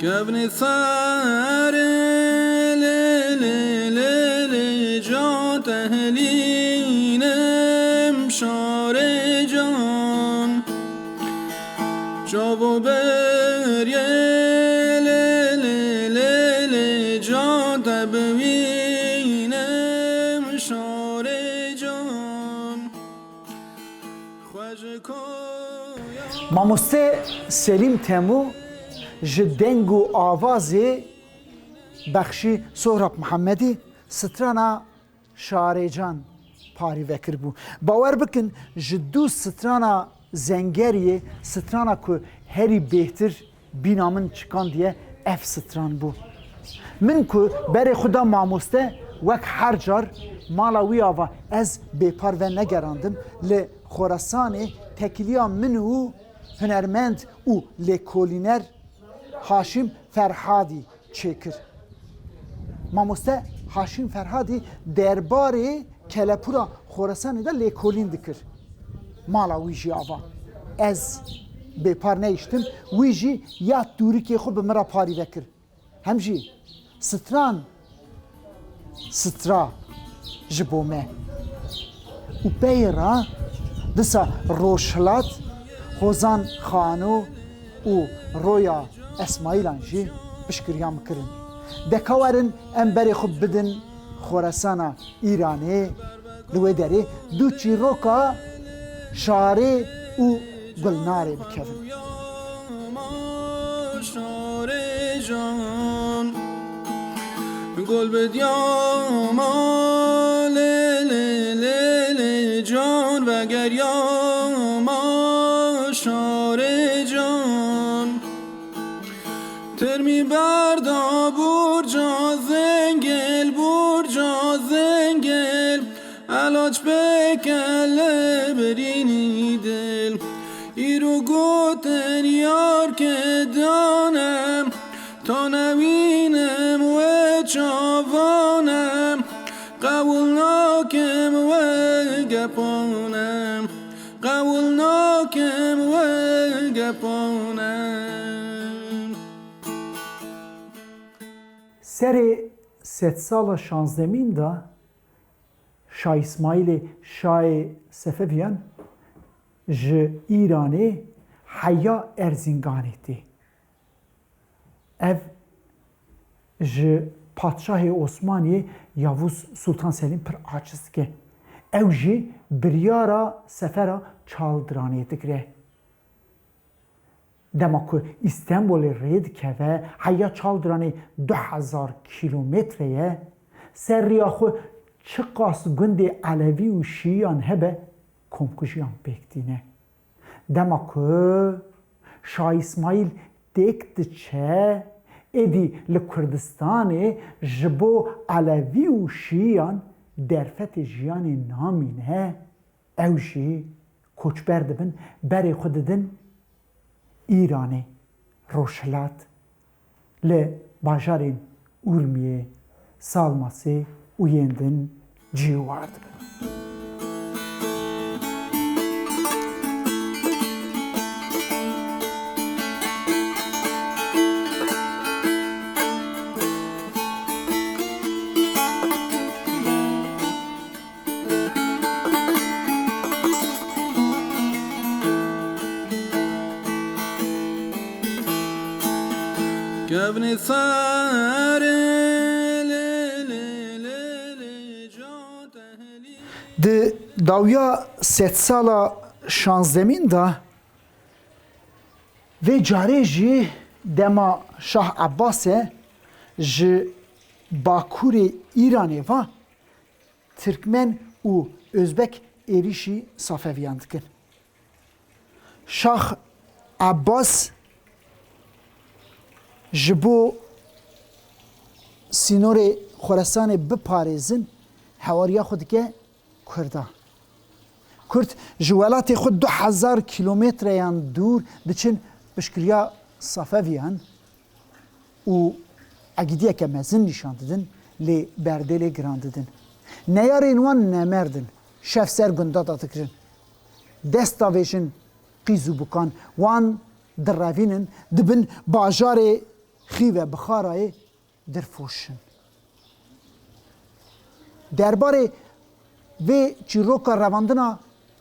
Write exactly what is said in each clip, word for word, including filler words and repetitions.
Kevnî serê lê lê lê lê can tehlînim şarê can. Çavo berye lê lê lê lê can te bivînim şarê can. Xwe ji koya Mamoste Selîm Temû ji deng û avazê bexşî Sohrab Mihemedî strana Şarêcan parî vekiribû. Bawer bikin, ji du strana Zengeriyê, strana ku herî bêhtir bîna min çikandiye, ev stran bû. Min ku berê xwe da mamoste, wek her car mala wî ava ez bêpar venegerandim, li Xorasanê tekiliya min û hunermend û lêkolîner Haşîm Ferhadî çêkir. Mamoste Haşîm Ferhadî derbarê kelepûra Xorasanê de lêkolîn dikir. Mala wî jî ava. Ez bêpar nehiştim, wî jî ya tûrikê xwe bi min re parî vekir. Hem jî stran stra ji bo me. Û peyê re disa Rojhilat, Hozan Xano û Roya Esmailan jî piştgiriya min kirin. Deka werin em berê xwe bidin Xoresana Îranê, li wê derê du çîroka şarê û gulnarê bikevin. Şarê can, gul bidiyama lê lê lê lê can, vegeriyama şarê can. Termî berda burca zengel, burca zengel. Elaç pêke li birînî dil. Îro gotin yar ke dane, ta newînim wê çavane. Qewil nakim wê gepane, qewil nakim wê gepane. Serê sedsala şazdemîn de Şah Îsmaîlê şayê Sefeviyan ji Îranê heya Erzînganê tê. Ev ji padşahê Osmaniyê Yavuz Sultan Selîm pir aciz dike. Ew jî biryara sefera Çaldiranê digire. Dema ku Îstenbolê rê dikeve, heya Çaldiranê du hezar kîlometre ye, ser riya xwe çiqas gundê Elewî û Şîyan hebe, komkujiyan pêk tîne. Dema ku Şah Îsmaîl têk diçe, êdî li Kurdistanê ji bo Elewî û Şîyan derfetê jiyanê namîne. Ew jî koçber dibin, berê xwe didin Îranê, Rojhilat, li bajarên Urmiyê, Salmasê û yên din cihê war dibin. Kevnî serê lê lê lê lê can tehlî. Di dawiya sedsala şazdemîn de, vê carê jî dema Şah Ebbas e, ji bakurê Îranê ve Tirkmen û Ozbek êrîşî Safeviyan dikin. Şax Ebbas ji bo sînorê Xoresanê biparêzin, hewariya xwe dike Kurda. Kurd ji welatê xwe du hezar kîlometreyan dûr diçin piştgiriya Safeviyan û egîdiyeke mezin nîşan didin, lê berdê lê giran didin. Neyarên wan nemerd in, şev ser gunda de digirin. Dest davêjin qîz û bukan, wan direvînin, dibin bajarê xîve bixarayê dirfoşin. Derbarê vê çîroka revandina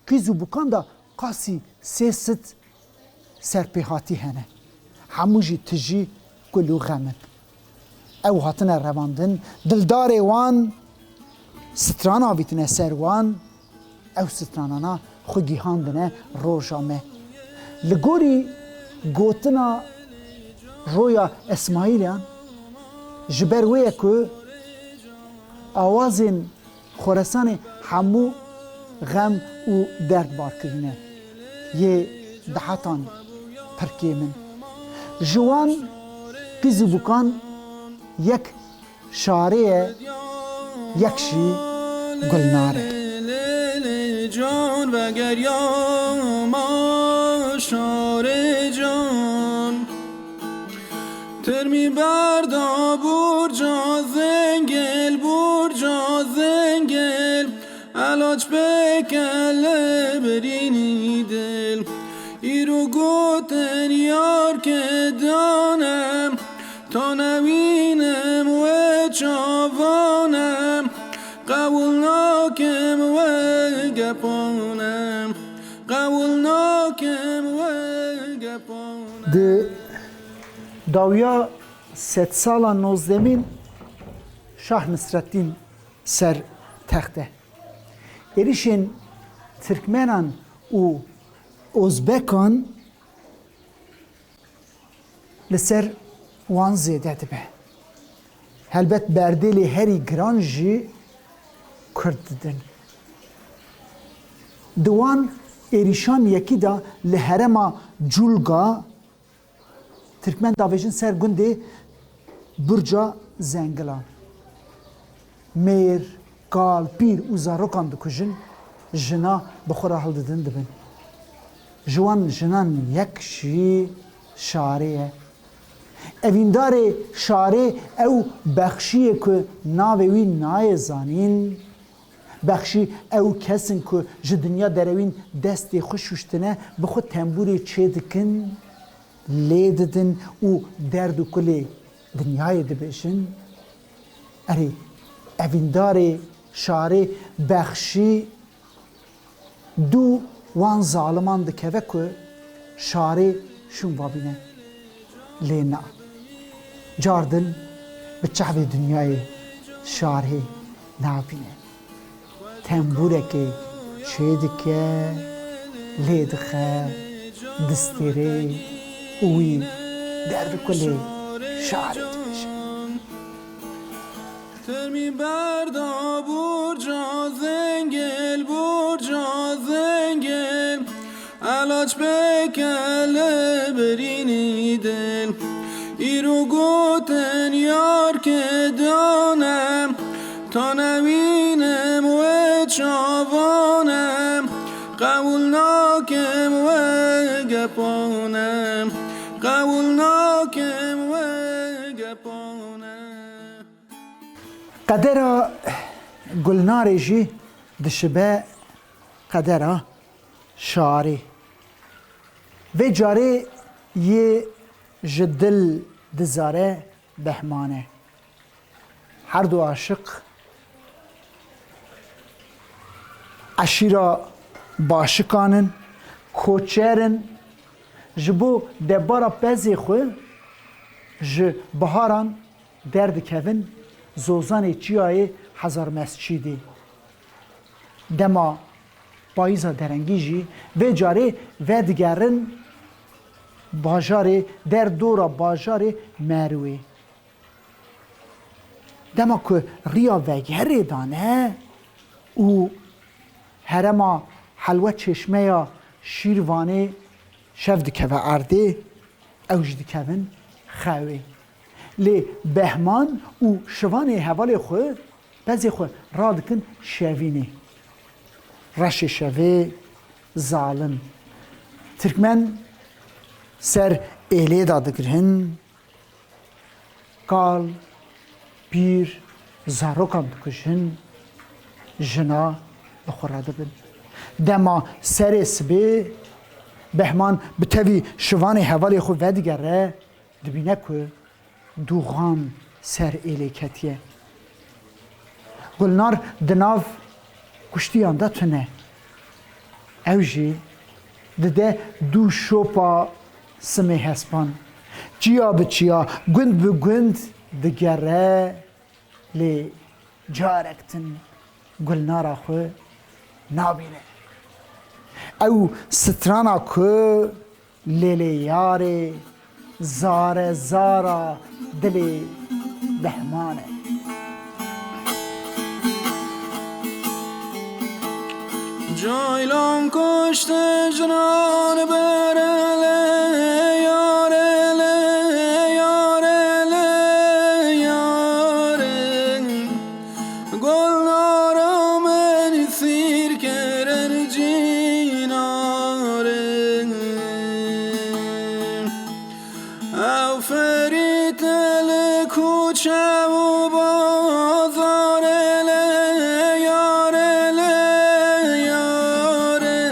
qîz û bukan de qasî sê sed serpêhatî hene. Hemû jî tijî kul û xem in. Ew hatine revandin, dildarê wan stran avîtine ser wan, ew stranana xwe gihandine roja me. Li gorî gotina Roya Esmaîliyan, ji ber wê ye ku awazên Xoresanê hemû xem û derd bar kirine, yê dehetan pir kêm in. Ji wan qîz û bukan yek Şarê ye, yek jî Gulnar e. Lê, lê, lê, can vegeriyama şarê can. Tirmî berda burca zengel, burca zengel. Elaç pêke li birînî dil. Îro gotin yar ke dane. Ta newînim wê çavane, qewil nakim wê gepane, qewil nakim wê gepane. Di dawiya sedsala nozdemîn Şah Nisreddîn ser text e. Êrişên Tirkmenan û Ozbekan li ser wan zêde dibe. Helbet berdêlê herî giran jî Kurd didin. Di wan êrîşan yekî de li herêma Culga Tirkmen davêjin ser gundê Burca Zengilan. Mêr, kal, pîr û zarokan dikujin, jina bi xwe re hildidin dibin. Ji wan jinan yek jî Şarê ye. Evîndarê Şarê ew Bexşî ye ku navê wî nayê zanîn. Bexşî ew kes in ku ji dinya derewîn destê xwe şûştine, bi xwe tembûrê çêdikin, lê didin û derd û kulê dinyayê dibêjin. Erê, evîndarê Şarê Bexşî dû wan zaliman dikeve ku Şarê şûn vabîne. Lê na. Cardin bi çavê dinyayê Şarê nabîne. Tembûrekê çêdike, lê dixe, distêrê û wî derd û kulê Şarê dibêje. Termî berda burca zengel, burca zengel. Elaç pêke li birînî dil. Îro gotin yar ke dane. Ta newînim wê çavane. Qewil nakim wê gepane. Qewil nakim wê gepane. Qedera Gulnarê jî dişibe qedera Şarê. Vê carê yê ji dil dizare Behman e. Her du aşiq eşîra Başikan in, koçer in, ji bo debara pezê xwe ji biharan derdikevin Zozanê Çiyayê Hezarmezçîdê. Dema payîza derengî jî vê carê vedigerin bajarê, derdora bajarê Merwê. Dema ku riya vegerê dane û herema Helwe Çeşmeya Şîrvanê şev dikeve erdê, ew jî dikevin xewê. Lê Behman û şivanê hevalê xwe pezê xwe radikin şevînê. Reşê şevê zalim. Tirkmen ser êlê da digrin. Kal, pîr, zarokan dikujin, jina bi xwe re dibin. Dema serê sibê Behman bi tevî şivanê hevalê xwe vedigere, dibîne ku Dûxan ser êlê ketiye. Gulnar di nav kuştiyan de tune. Ew jî dide dû şopa simê hespan. Çiya bi çiya, gund bi gund digere, lê carek din Gulnara xwe nabîne. Ew strana ku lêlê yarê zare zara dilê behman e. Caylan kuşte jinan berele, yarele, yarele, yare. Gulnara min sîr kirin cînare. Ew ferîte li kuçe û bazarê le, yare le, yare.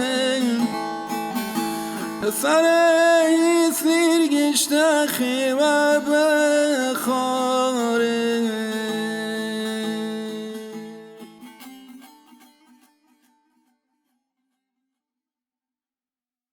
Serê sîr gişte xîwe bi xare.